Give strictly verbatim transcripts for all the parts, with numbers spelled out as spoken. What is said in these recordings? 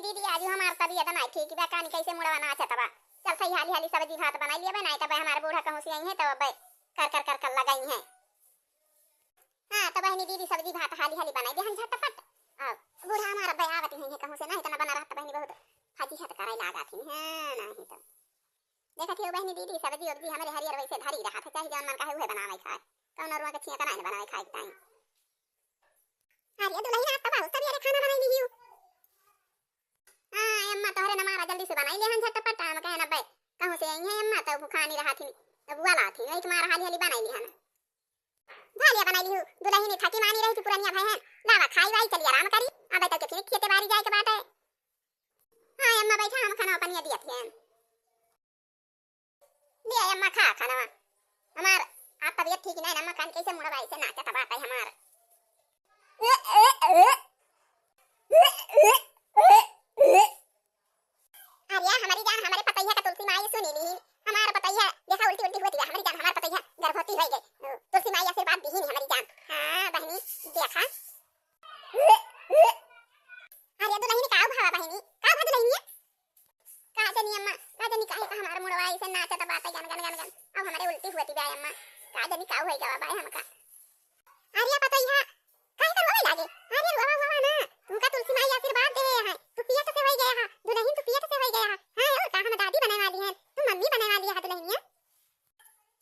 दीदी, आजु हमार तबियत नाई ठीक बा, कानी कैसे मुड़वा नाचत बा। चल थई हाली हाली सब्जी भात बनाई लिया बा, नाई तब हमार बूढ़ा कहूँ से आई है, तब अबे कर कर कर कर लगाई है। हाँ, तो बहिनी दीदी सब्जी भात हाली हाली बनाई दे हम झटपट। अब बूढ़ा हमार अबे आवत ही है कहूँ से, नहीं तो ना बना रहत बहिनी, बहुत फजीहत करे लागा थी। हाँ, नहीं तो देखत ही हो बहिनी दीदी, सब्जी उब्जी हमरे हरियर वैसे धरी रहा था, चाहे जौन मन कहे उहे बनावे खाए, कौन रुआ के छिया का नहीं बनावे खाए के टाइम। अरे दुल्हन, आप तो बहुत सवेरे खाना बनाई ली हो। हाँ अम्मा, तोहरे न मारा जल्दी से बनाई ले हन झटपट, हम कहे न बे कहूँ से आई है अम्मा, तो भुखानी रहा थी, तो बुआ ला थी, एक मारा हाली हाली बनाई ली हन। भालिया बनाई ली हूँ, दुल्हन थकी मानी रही थी पुरनिया भाई हन, लावा खाई वाई चली आराम करी, अब तो कितने खेते बारी जाए के बाटे। हाँ अम्मा बैठा, हम खाना पनिया दिया थी। ले अम्मा खा खाना। हमार आप तबियत ठीक नहीं ना अम्मा, कान कैसे मुड़ा भाई से नाचत बाटे हमार। अरे हमारी जान, हमारे पतैया का तुलसी माई सुनी ली। हमार पतैया देखा उल्टी उल्टी होती है, हमारी जान, हमार पतैया गर्भवती हो गई। तुलसी माई आशीर्वाद दी ही हमारी जान। हाँ बहिनी, देखा। अरे दुल्हनी का भावा बहिनी, का भा दुल्हनिया? का जनी अम्मा, का जनी काहे का हमार मुड़वा ऐसे नाचत बाटे गन गन गन गन। अब हमारे उल्टी हुआ थी बा अम्मा, का जनी का होई गवा बाय हमका। अरे पतैया, काहे का रोवे लागे? अरे रोवा रोवा ना, तुमका तुलसी माई आशीर्वाद दे है, तू पियत से होई गया है, दुल्हन तू पियत से होई गया है। हाँ और का हम दादी बने वाली हैं, तू मम्मी बने वाली है दुल्हनिया।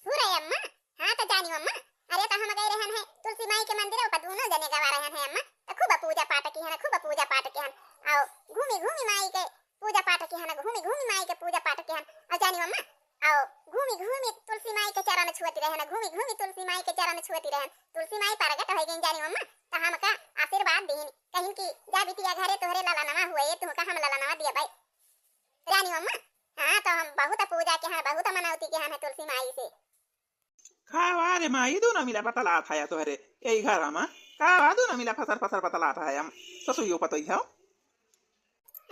हो रे अम्मा, हाँ तो जानी अम्मा, अरे तो हम गए रहन है तुलसी माई के मंदिर पर, दोनों जने गवा रहन है अम्मा, तो खूब पूजा पाठ की है ना, खूब पूजा पाठ की है। आओ घूमी घूमी माई के पूजा पाठ की है ना, घूमी घूमी माई के पूजा पाठ की है। और जानी अम्मा, आओ घूमी घूमी तुलसी माई के चरण छुअती रहे ना, घूमी घूमी तुलसी माई के चरण छुअती रहे। तुलसी माई प्रगट हो गई जानी अम्मा, तो हमका आशीर्वाद दीन, कहिन कि जा बिटिया घरे तोहरे ललनवा हुए, तुमका हम ललनवा दिया भाई। जानी अम्मा, हाँ तो हम बहुत पूजा के हैं, बहुत मनौती के हैं तुलसी माई से। का वा रे माई, दोनों मिला बतलात है तोहरे यही घर में। का वा दोनों मिला फसर फसर बतलात है हम ससुइयो पतोई हो।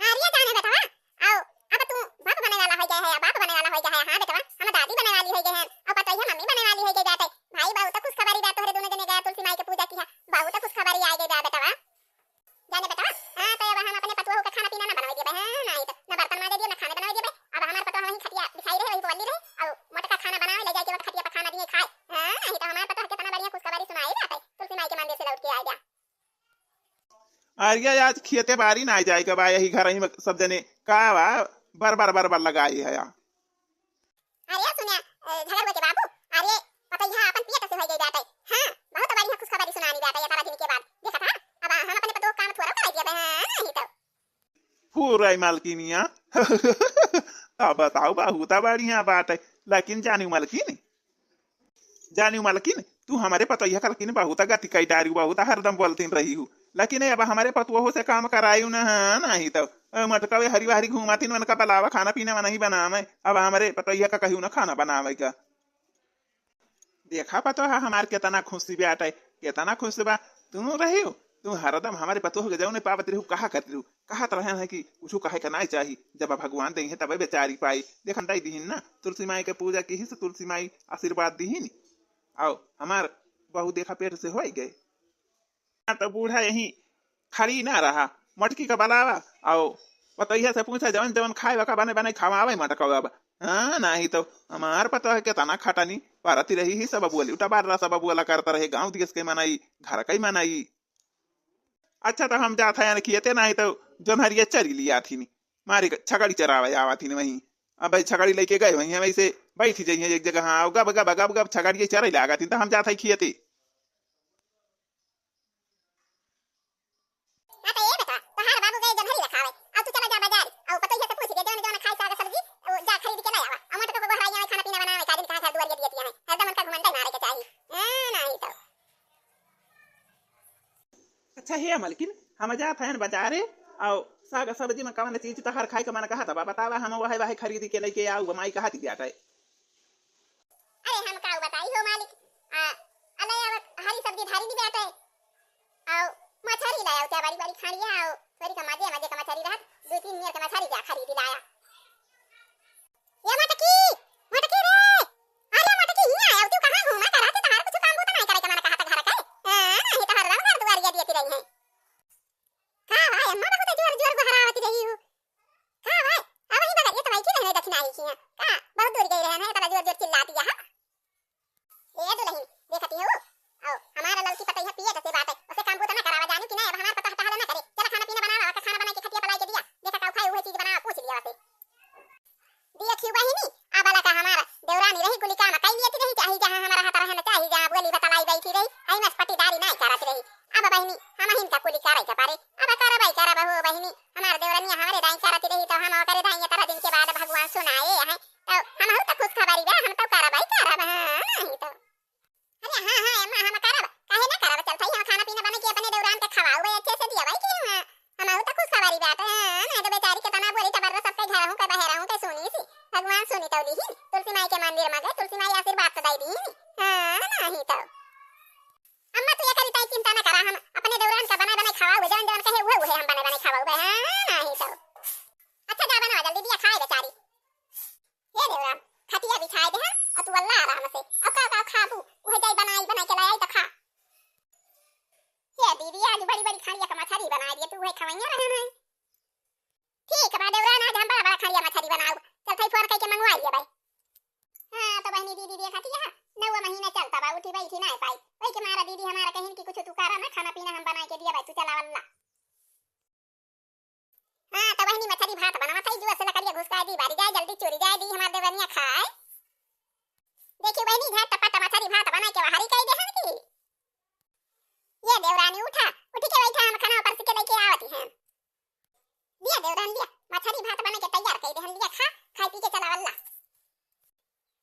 अरे जाने बेटवा, आओ, अब तू बाप बने वाला हो गया है, बाप बने वाला हो गया है। हाँ बेटवा, हम दादी बने वाली हो गए हैं, अब पतोहिया मम्मी बने वाली हो गई जाते। भाई बहुत खुशखबरी बा, तोहरे दोनों जने गया तुलसी माई के पूजा किया, बहुत खुशखबरी आ गई बा बेटवा। जाने बेटवा, हाँ, तो अब हम अपने पतोहू का खाना पीना ना बनावे देबे, हाँ, नहीं तो ना बर्तन माजे दिए, ना खाने बनावे देबे। अब हमार पतोह वहीं खटिया बिछाई रहे, वहीं बोली रहे, और मोटका खाना बनावे, ले जाके वहाँ खटिया पर खाना दिए खाए। हाँ, नहीं तो हमार पतोह कितना बढ़िया खुशखबरी सुनाई बाटे, तुलसी माई के मंदिर से लौट के आए गया। अरे आज खेते बारी ना जाए के बा, यही घर ही में सब जने का बा, बर बर बर बर लगाई है। अरे सुनिया, ए, झगड़ुआ के बाबू, अरे पतैया अपन पियत से होई गई बाटे। हाँ, बहुत बढ़िया खुशखबरी सुनानी बाटे ये सारा दिन के बाद। देखत हा, अब हम अपने पतोह काम थोड़ा कराई दिया बे, हाँ, नहीं तो। फुराई मालकिनिया। अब बताओ, बहुत बढ़िया बाटे, लेकिन जानी मालकिन, जानी मालकिन, तू हमारे पतैया का लेकिन बहुत गति कई डारी, बहुत हरदम बोलतीन रही हूँ, लेकिन अब हमारे पतोह से काम करायु ना, हाँ, नहीं तो। ए, मटकवे हरी हरी घूमातीन, उनका बलावा खाना पीना में नहीं बनावे। अब हमारे पतैया का कहियो ना खाना बनावे का। देखा पतोह हमार केतना खुश बाटे, केतना खुश बा। तू रही हो, तू हरदम हमारे पतोह के जौने पावत रहू, कहा करत रहू, कहत रहन है कि कुछ कहे का नहीं चाही, जब भगवान दे हैं तबे बेचारी पाई। देखन दाई दीहिन ना, तुलसी माई के पूजा की ही से तुलसी माई आशीर्वाद दीहिन। आओ हमार बहू देखा पेट से होई गए। हाँ, तो बूढ़ा यहीं खड़ी ना रहा, मटकी का बलावा, आओ पतैया से पूछा, जवन जवन खाए बा का बने बने खवावे मटकवा बा। हाँ, नहीं तो हमार पतोह केतना खटनी परती रही ही, सब बोली उठा बार रहा, सब बोला करता रहे, गाँव देश के मनई, घर कई मनई। अच्छा, तो हम जात है यानी खेते, नहीं तो जोन्हरिया चरी लिया थी, मारे छगड़ी चरावे आवा थी वहीं। अब भाई छगड़ी लेके गए वहीं, वैसे बैठी जाइए एक जगह, हाँ, गब गब गब गब छगड़ी चरे लागा थी, तो हम जात है खेते। हाँ तो ए बेटा, तोहार बाबू गए जंघरी रखावे, अब तू चला जा बाजार, और पतोहिया से पूछ के जौन जौन खाए साग सब्जी, वो जा खरीद के ले आवा, और मटको को गोहराई आवे, खाना पीना बनावे, का दिन कहाँ घर दुआर ये दिए हैं, हरदम उनका घुमंडे मारे के चाहिए। हाँ, नहीं तो। अच्छा हे मलकिन, हम जात हयन बाजारे, और साग सब्जी में कवन चीज तोहार खाए के मन कहत बा, बतावा, हम वह वह खरीद के लेके आऊ, माई कहत बाटे। अरे हम का बताई हो मालिक, आ, अले अब हरी सब्जी धारी नहीं बाटे, आओ मछरी लाया, क्या बड़ी बड़ी खानिया, आओ थोड़ी का मजे मजे का मछरी रहत, दो तीन नियर का मछरी जा खरीद लाया। ये मटकी, मटकी रे, अरे मटकी हियाँ आया, तू कहाँ घूमा करा, तू तोहार कुछ काम बूता नहीं करे के मन कहत घर के, हाँ, नहीं तो हरदम घर दुआरिया दिए रही है। का भाई अम्मा बहुत जोर जोर गोहरावत रही हो, किया का बहुत दूर गई रहन है, इतना जोर जोर चिल्लात है। ए दुलहिन, देखती हो, आओ, हमारा ललकी पतैया पिए जैसे बात है, उसे काम बूता ना करावा, जानी कि नहीं, अब हमार पता हटा ना करे। चला खाना पीना बनावा, का खाना बना के खटिया पलाई के दिया, देखा का खाए, वही चीज बनावा, पूछ लिया वसे। देखियो बहिनी, आ वाला का हमार देवरानी रही, कुली काम कई लियत रही, चाही जहाँ हमारा हाथ रहन, चाही जहाँ बोली बतलाई बैठी रही, आई मस पटीदारी नहीं करत रही। अब बहिनी, हम हिन का कुली करे के पारे, अब करबै करब हो बहिनी, हमार देवरनिया हमरे दाई करत रही, तो हम ओकरे दाई इतना दिन के बाद भगवान सुनाए हैं, तो हम तो खुशखबरी बा, हम तो करबै करब, हाँ, नहीं तो। अरे हाँ, हाँ, अम्मा, हम करब, काहे ना करब? चल, भाई, हम खाना पीना बना के अपने देवरान के खवाऊ, भाई, अच्छे से दिया, भाई, कि हाँ, हम तो खुशखबरी बात है, हाँ, नहीं तो बेचारी के तना बोली, तबर सबके घर हूँ, के बाहर हूँ, के सुनी सी, भगवान सुनी तो ली ही, तुलसी माई के मंदिर में गए, तुलसी माई आशीर्वाद तो दे दी ही, हाँ, नहीं तो। अम्मा, तू ये करी ताई चिंता ना करा, हम अपने देवरान का बना बना खवाऊ, जौन जौन कहे, उहे, उहे हम बना बना खवाऊ, हाँ, नहीं तो। अच्छा, जा बनावा जल्दी, दिया खाए बेचारी। हे देवरान, खटिया बिछाए दे, हाँ, और तू अल्लाह आराम से। अब का, का खाबू? उहे जाई बनाई, बना के लाई तो खा। हे दीदी, आज बड़ी, बड़ी खानिया का मछरी बनाई दिए, तू उहे खवैया रहन है। ठीक बा देवरान, आज हम बड़ा, बड़ा खानिया मछरी बनाऊ। चल, थाई फोन करके मंगवा लिया भाई। हाँ, तो बहनी दीदी देखा थी यहाँ, नौवा महीना चलता बा, उठी बैठी ना पाई। वही के मारा दीदी हमारा कहिन कि कुछ तू करा ना, खाना पीना हम बना के दिया भाई, तू चला वल्ला। हाँ, तो बहनी मछरी भात बनावत है, जुआ से लकड़िया घुसकाए दी, बारी जाए, जल्दी चुरी जाए दी, हमार देवरनिया खाए। देखी बहनी, झट पट मछरी भात बना के वहारी कह दे हम की। ये देवरानी उठा, उठ के बैठा, हम खाना ऊपर से के लेके आवत हैं। लिया देवरान लिया, मछरी भात बना के तैयार कह दे हम, लिया खा, खाई पी के चला वल्ला।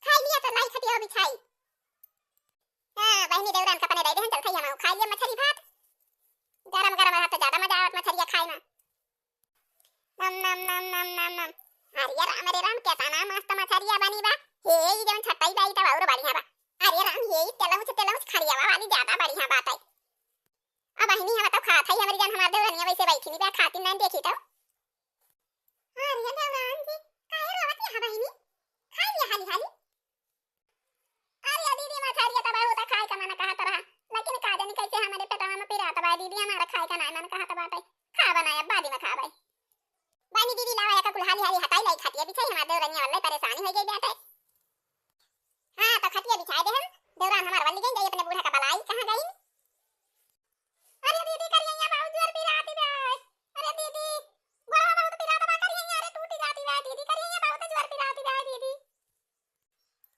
खाई लिया तो लाई खटिया बिछाई। हाँ, बहनी देवरान का अपने दे दे हम, चल खाई हम खाई लिया मछरी भात। गरम गरम रहत तो ज्यादा मजा आवत मछरिया खाए में। नम, नम, नम, नम, नम, नम। अरे राम, अरे राम, केतना मस्त मछरिया बनी बा। हे, ई जौन छटाई बाई तब और बढ़िया बा। अरे राम, हे, ई तेलौच, तेलौच खरियावा वाली ज्यादा बढ़िया बात है। अब बहिनी, हम तो खात है, हमरी जान, हमार देवरनिया वैसे बैठी नहीं बा, खाती नहीं देखी तो। अरे देवरान जी, काहे रोवत है बहिनी? खाई लिया हाली हाली। अरे दीदी, मछरिया तो बहुत खाए का मन कहत रहा, लेकिन का जानी कैसे हमारे पेटवा में पिरात बा दीदी, हमारा खाए का ना मन कहत बाटे। खा बनाए, अब बाद में खाबे। बहनी दीदी लावा, एक कुल हाली हाली हटाई लाई, खटिया बिछाई, हमार देवरनिया वाले परेशानी हो गई बाटे। हाँ, तो खटिया बिछाए दे हम, देवरान हमार वाली गई, जाई अपने बूढ़ा का बलाई, कहाँ गई? अरे दीदी, करिया बहुत जोर पिराती बा। अरे दीदी, गोड़वा बहुत पिरात बा, करिया रे टूटी जाती बा दीदी, करिया बहुत जोर पिराती बा दीदी।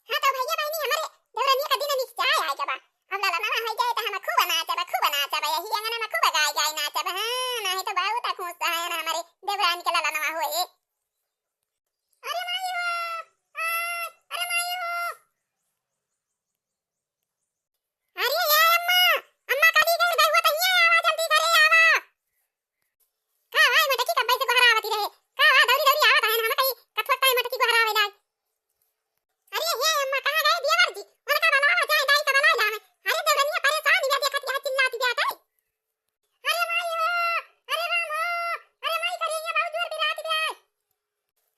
हाँ तो भैया बहनी, हमारे देवरनिया का दिन निश्चय आए के बा। अब ललनवा हो जाए तो हम खूब नाचब, खूब नाचब, यही अंगना में खूब गाय गाय नाचब। हाँ, नहीं तो बहुत खुश है ना हमारे देवरानी के ललनवा होए। अरे माई हो, आ, अरे माई हो। अरे ये अम्मा, अम्मा कली गई, गई वो तो हियाँ आवा, जल्दी घरे आवा। का भाई मटकी कब्बे से गोहरावती रहे? का भाई दौरी दौरी आवत है ना, हम कहीं कथुआ ताई मटकी गोहरावे लाए। अरे हे अम्मा, कहाँ गए देवर जी? उनका बुलावा जाए, दाई का बुला लावे। अरे देवरनिया परेशान बिया, देखत यहाँ चिल्लाती बिया ताई। अरे माई हो, अरे राम हो, अरे माई करिया बहुत जोर पिरात बिया।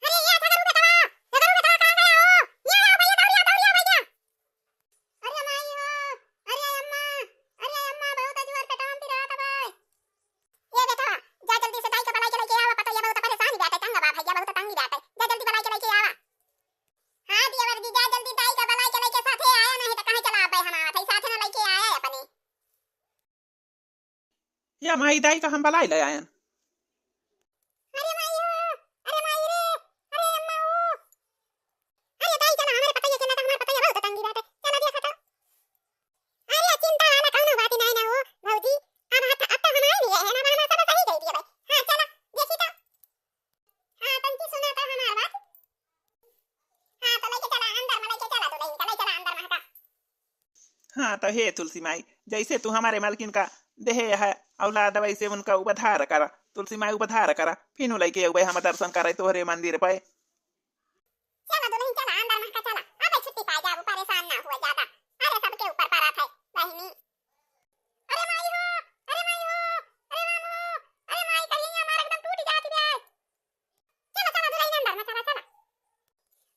अरे ये ठगरू बेटवा, ठगरू बेटवा कहाँ गया हो? ये आओ भैया, दौड़ी आओ, दौड़ी आओ भैया। अरे माई हो, अरे अम्मा, अरे अम्मा, बहुत जोर पेटवा में पिरात बा। ए बेटवा, जा जल्दी से दाई के बलाई के लेके आवा, पतोहिया बहुत परेशान बाटे, तंग बा भैया, बहुत तंग बाटे, जा जल्दी बलाई के लेके आवा। हाँ देवर जी, जा जल्दी दाई के बलाई के लेके साथे आया, नहीं तो कहीं चला आबे हम आवत है, साथे न लेके आया अपने। या माई, दाई का हम बलाई ले आयन। अरे माई हो, अरे माई रे, अरे अम्मा हो। अरे दाई चला, हमारे पतैया के ना तो हमारे पतैया बहुत तंगी बाटे। चला दिया खटा। अरे चिंता वाला कौनो बात नहीं ना हो भौजी। अब हत, अब तो हमारे लिए है ना, हम सब सही कह दिया भाई। हाँ चला, देखी तो। हाँ तंकी सुना तो हमार बात। हाँ तो लेके चला अंदर में, लेके चला दुल्हन का, ले चला अंदर में हटा। हाँ, तो हे तुलसी माई, जैसे तू हमारे मलकिन का देहे है औलाद, वैसे उनका उपधार करा। तुलसी माई उपधार करा, फिनु लइके अउबे हम दर्शन करे तोहरे मंदिर पे। चला दुल्हन, चला अंदर महका चला, अब छुट्टी पाए जाबू, परेशान ना हुआ ज्यादा। अरे सबके ऊपर पड़त है बहिनी। अरे माई हो, अरे माई हो, अरे राम हो, अरे माई करिया हमार एकदम टूट जाती बे। चला, चला, दुल्हन अंदर में, चला, चला।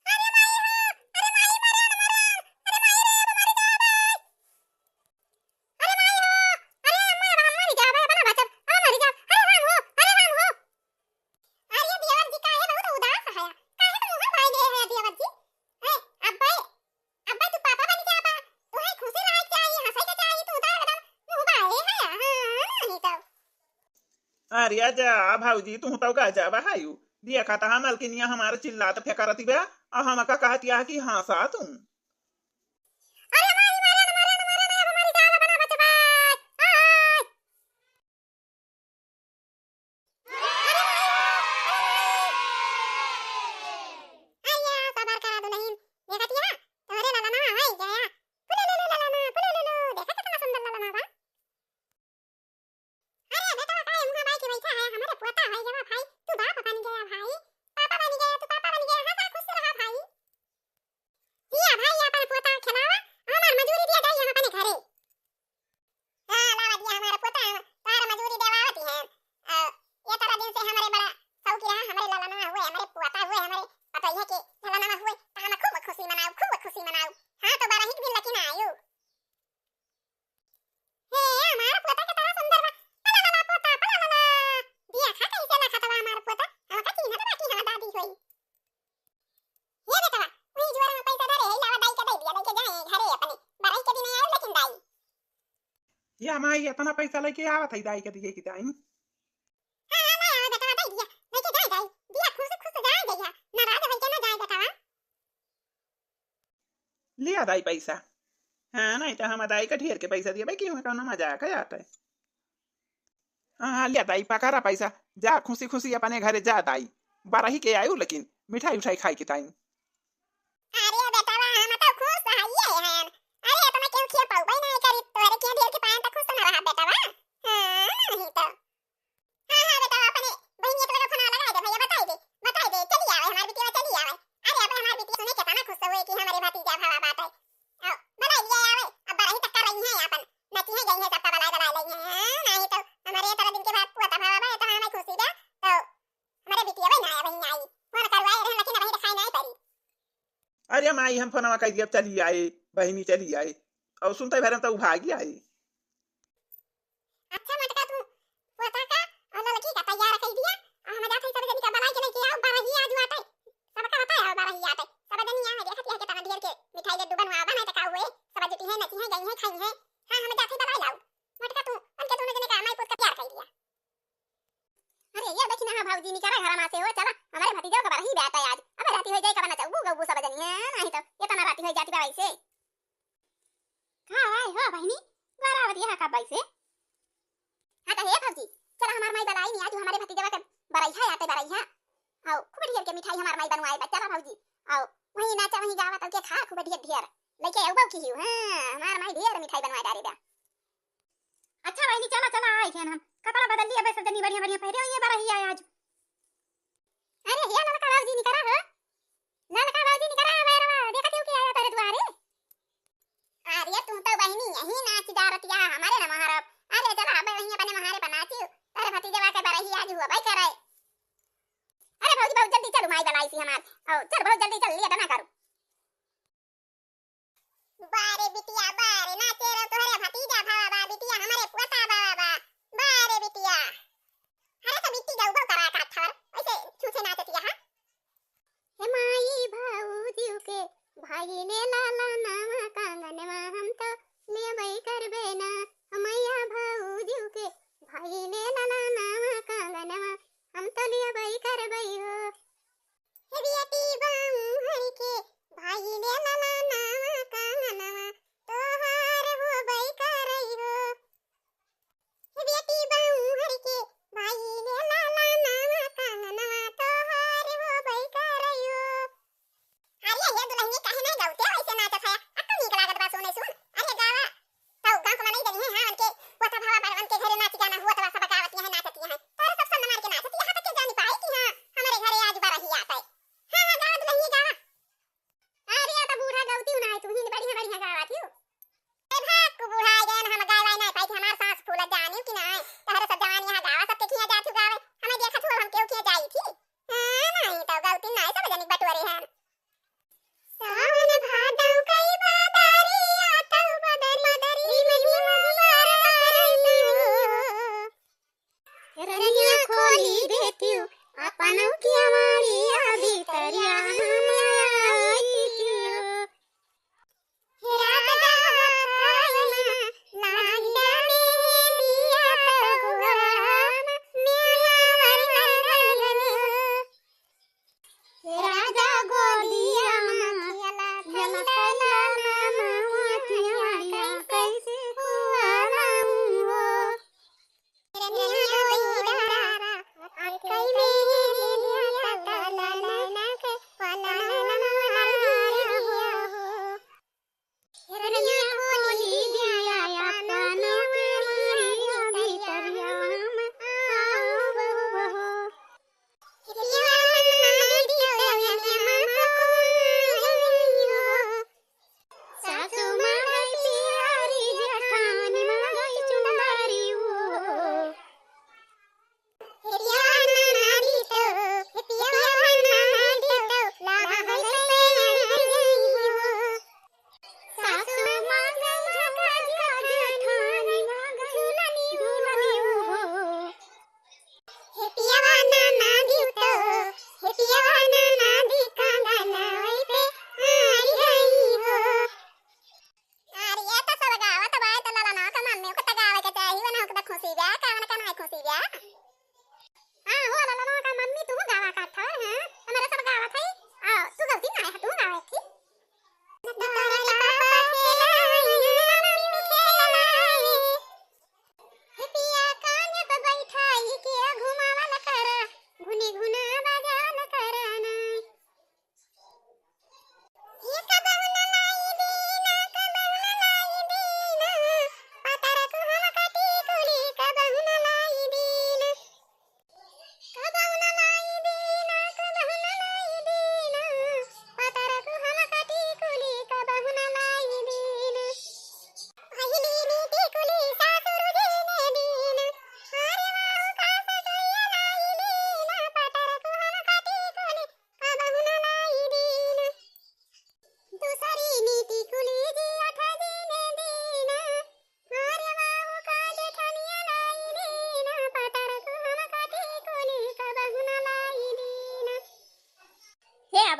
अरे माई हो, अरे माई, मरण, मरण, अरे माई रे, अब मर जाबे। अरे माई हो, अरे अम्मा, अब हम मर जाबे, बना बचब, अब मर जाब। अरे राम हो, अरे राम हो। अरे देवर जी, काहे बहुत उदास है? अरे जा भौजी, तू तो गजब हयू। देखा त मलकिनिया हमार चिल्लात फेंकरती बा, अउ हमका कहतिया कि हंसा तू। अरे माई, मारे न, मारे न, मारे न, अब हमारी दाल बना बचबा। आय। अरे सबर करा दुलहिन, देखतिया, तोहरे ललनवा होई गया। पुलुलुलु ललना, पुलुलुलु, देखा कितना सुंदर ललना बा। अरे बेटवा, काहे मुंह बाई के बैठा है? हमारे पोता है जवा भाई, तू बाप बन गया भाई, पापा बन गया, तू पापा बन गया, हंसा खुश रहा भाई। दिया भाई अपन पोता खिलावा, हमार मजूरी दिया जाई हम अपने घरे। हाँ, लावा दिया हमारे पोता, हम तोहार मजूरी देवावती हैं। आ, ये तरह दिन से हमारे बड़ा शौकी रहा, हमारे ललना हुए, हमारे पोता हुए, हमारे पतोहिया के ललना हुए, तो हम खूब खुशी मनाऊ, खूब खुशी मनाऊ। हाँ, तो बरही के दिन लेकिन आयु। हे, हमार पोता केतना सुंदर बा। पला ला ला पोता, पला ला ला। देखा कैसे लखत बा हमार पोता। हमका चिन्हत बा कि हमार दादी होई। हे बेटवा, वही जुआर में पैसा धरे है, लावा दाई के दे दिया, लेके जाए घरे अपने। बरही के दिन आयो लेकिन दाई। या माई, इतना पैसा लेके आवत है दाई के दिए की दाई। हाँ, हाँ, ले आवा बेटवा, दे दिया, लेके जाए दाई। दिया खुश खुश जाए जइहा, नाराज होई के ना जाए बेटवा। लिया दाई पैसा। हाँ, नहीं तो हम दाई का ढेर के पैसा दिए भाई, क्यों कौनो मजाक है आता है। हाँ, हाँ, लिया दाई, पकड़ा पैसा, जा खुशी खुशी अपने घरे जा दाई। बरही के आयु लेकिन मिठाई उठाई खाई के ताई। अरे बेटवा, हम तो खुश हइये हन। अरे इतना केहू खिया पाउबे नहीं करी, तोहरे के ढेर के पाएन तो खुश ना रहा बेटवा। हाँ, नहीं तो। हाँ, हाँ, बेटा, अपने बहिनिया के लगे फोन लगा दे भैया, बताई दे, बताई दे, चली आवे, हमार बिटिया चली आवे। अरे, अब हमार बिटिया सुने केतना खुश हुए कि हमारे भतीजा भावा बात है। आओ, बुलाई लिया आवे, अब बरही तक कर रही है अपन, नची है, गई है, सबका बुलाई, बुलाई लई है। हाँ, नहीं तो हमारे इतना दिन के बाद पोता भावा बा, तो हमें खुशी बा, तो हमारे बिटिया वही ना आया, वही आई। फोन करवाए रहे, लेकिन वही दिखाई नहीं पड़ी। अरे माई, हम फोनवा कह दिया, चली आए, बहिनी चली आए, और सुनते भरे में तो उ भागी आए। अच्छा मटका, तू पोता का और ललकी का तैयार कर दिया। आ हम जाते सब जनी का बुलाई के लेके आओ, बरही आज बाटे। सबका बताया हो बरही आटे। सब जनी यहाँ देखत यहाँ कितना ढेर के मिठाई लड्डू बनवा बना तो का हुए। सब जुटी है, नची है, गई है, खाई है। हाँ, हम जाते बुलाई लाओ। मटका, तू उनके दोनों जने का माई पूत का तैयार कर दिया। अरे ये देखी ना, हाँ भौजी निकरा घर में से हो, चला हमारे भतीजा का बरही बाटे आज। अब राती हो जाए, कब ना चलबू गबू सब जनी है, नहीं तो इतना राती हो जाती बा वैसे। का भाई हो बहिनी, बरावत यहाँ का बैसे? हाँ, कहे भौजी, चला हमार माई बलाई नहीं, आज हमारे भतीजवा के बरैहा आटे बरैहा। आओ, खूब ढेर के मिठाई हमार माई बनवाए बा, चला भौजी। आओ, वहीं नाचा, वहीं गावा, तब के खा खूब ढेर ढेर। लेके आऊ बाऊ की हियो, हाँ, हमार माई ढेर मिठाई बनवाए डारे बा। अच्छा बहिनी, चला, चला, आई खेन हम। कपड़ा बदल लिया, बस जनी बढ़िया बढ़िया पहरे हुई है, बरही आए आज। अरे, हे ललका बाबूजी निकरा हो। ललका बाबूजी निकरा हो, बैरवा, देखा क्यों के आया तेरे द्वारे? अरे, तू तो बहिनी यही नाच जा रतिया, हमारे न महारब। अरे, चला, अब वहीं अपने महारे पर नाचियो। तेरे भतीजवा के बरही आज हुआ भाई करे। अरे भौजी, बहुत जल्दी चलू, माई बलाई सी हमार। आओ, चल, बहुत जल्दी चल, लिया ना करू। बारे बिटिया, बारे नाचे रे तोहरे भतीजा भावा बा, बिटिया हमरे पोता भावा बा। बारे बिटिया। अरे सब इतनी जाऊ बा करा का थार, ऐसे छूछे नाचतिया, हाँ? हे माई भौजी के भाई ले लाला नावा कांगनवा हम तो लेबै करबै ना। हमैया भौजी के भाई ले लाला नावा कांगनवा हम तो लेबै करबै हो। हे बेटी बाऊ हरि के भाई ले लाला नावा कांगनवा तोहार होबै करई हो। हे बेटी बाऊ हरि के भाई ले लाला नावा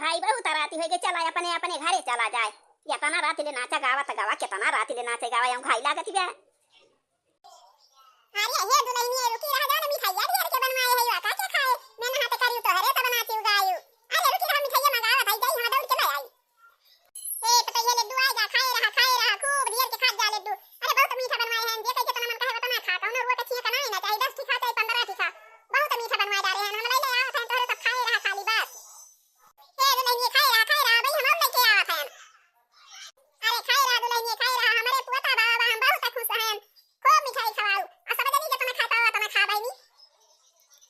भाई बहुत राती होइ गए, चला अपने अपने घरे चला जाए। एतना राती ले नाचा गावा त गावा, केतना राती ले नाचे गावा, हम खाई लागत बा। अरे हे दुलहिनिया, रुकी रहा, जान मिठाइया ढेर के बनवाए है, का के खाए? मैं नहाते करियो तोहरे सब नाचियो गायो। अरे रुकी रहा, मिठाइया मंगावा भाई, जाई हम दौड़ के ले आई। ए पतैया लड्डू आए जा, खाए रहा, खाए रहा, खूब ढेर के खात जा लड्डू। अरे बहुत मीठा बनवाए हैं, जे कहे जितना मन कहे उतना खा, कौनो रुआ के छिया का नहीं ना, चाहे दस ठिका, चाहे पन्द्रह ठिका, बहुत मीठा बनवाए जा रहे हैं, हम ले ले आवत हैं, तोहरे सब खाए रहा खाली बस। ए दुलहिनिया खाए रहा, खाए रहा, भाई हम और लेके आवत हैं। अरे खाए रहा दुलहिनिया, खाए रहा, हमरे पोता बाबा, हम बहुत खुश हैं। खूब मिठाई खवाऊ। आ सब जनी जितना खा पावा, उतना खा बहिनी।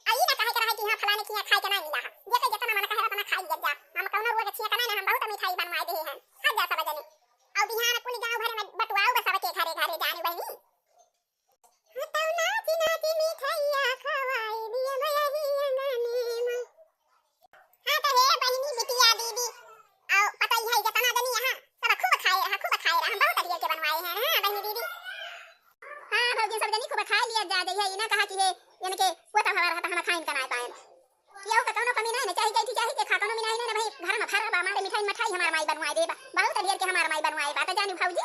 आ ई ना कहे के रहे कि हाँ फलाने के यहाँ खाए के ना मिला है। जेके जितना मन कहे उतना खाई जा। हम कौनो रुआ के छिया का ना, हम बहुत मिठाई बनवाए दे हैं। खा जा सब जनी। और बिहान कुल गाँव भरे में बटुआऊ बा सबके घरे घरे जानी बहिनी। हाँ तो नाच नाच मिठाइया खवाई दिए भैया ही अंगने में। हाँ तो हे बहिनी बिटिया दीदी, आओ पता ही है जितना जनी यहाँ सब खूब खाए रहा, खूब खाए रहा, हम बहुत ढेर के बनवाए हैं, हाँ बहिनी दीदी। हाँ भौजी सब जनी खूब खाए लिया जा, जइहे ई ना कहा कि हे इनके पोता भवा रहा तो हम खाइन का ना पाएन। केहू का कौनो कमी नहीं ना, चाहे जैठी चाहे के खा, कौनो मिनाही नहीं ना भाई, घर में भरा बा हमारे मिठाई मठाई हमार माई बनवाए दे बा, बहुत ढेर के हमार माई बनवाए बा, तो जानी भौजी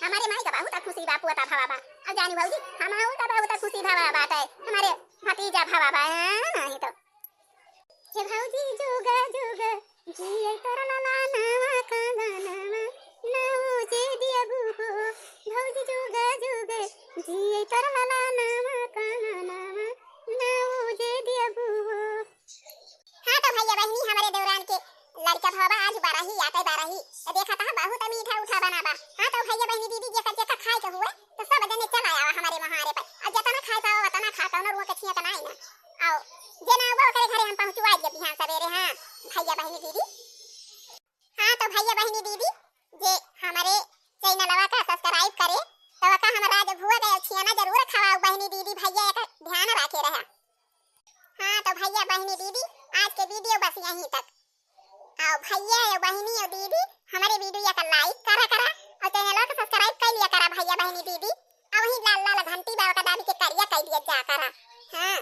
हमारे माई का बहुत खुशी बा, पोता भवा बा, और जानी भौजी हम का बहुत खुशी भवा बाटे, हमारे भतीजा भवा बा, हाँ, नहीं तो। हे भौजी जोगा जोगा जिए तोर लाला नावा कांगनावा नाऊ जे दियबू हो। भौजी जोगा जोगा जिए तोर लाला नावा कांगनावा नाऊ जे दियबू हो। हाँ तो भैया बहिनी हमरे देवरान के लड़का भवा आज बरही आटे बरही तो देखा था बहुत मीठा उठा बना बा। हाँ तो भैया बहिनी दीदी जेकर जेकर खाए के हुए तो सब जने चला आवा हमारे मोहारे पर, और जितना खाए पावा उतना खा, कौनो रुआ के छिया का नहीं ना। आओ जे ना आवा ओकरे घरे हम पहुँचवा दिए बिहान सवेरे। हाँ भैया बहिनी दीदी, हाँ तो भैया बहिनी दीदी जे हमारे चैनलवा का सब्सक्राइब करे तो ओका हम राजभुआ का छियाना जरूर खवाऊ बहिनी दीदी, भैया एक ध्यान रखे रहा। हाँ तो भैया बहिनी दीदी आज के वीडियो बस यहीं तक। आओ भैया और बहिनी और दीदी हमारे वीडियो का लाइक करा करा और चैनलवा का सब्सक्राइब कर लिया करा भैया बहिनी दीदी, और वही लाल लाल घंटी बा ओका दाबी के करिया कर दिया जा करा। हाँ।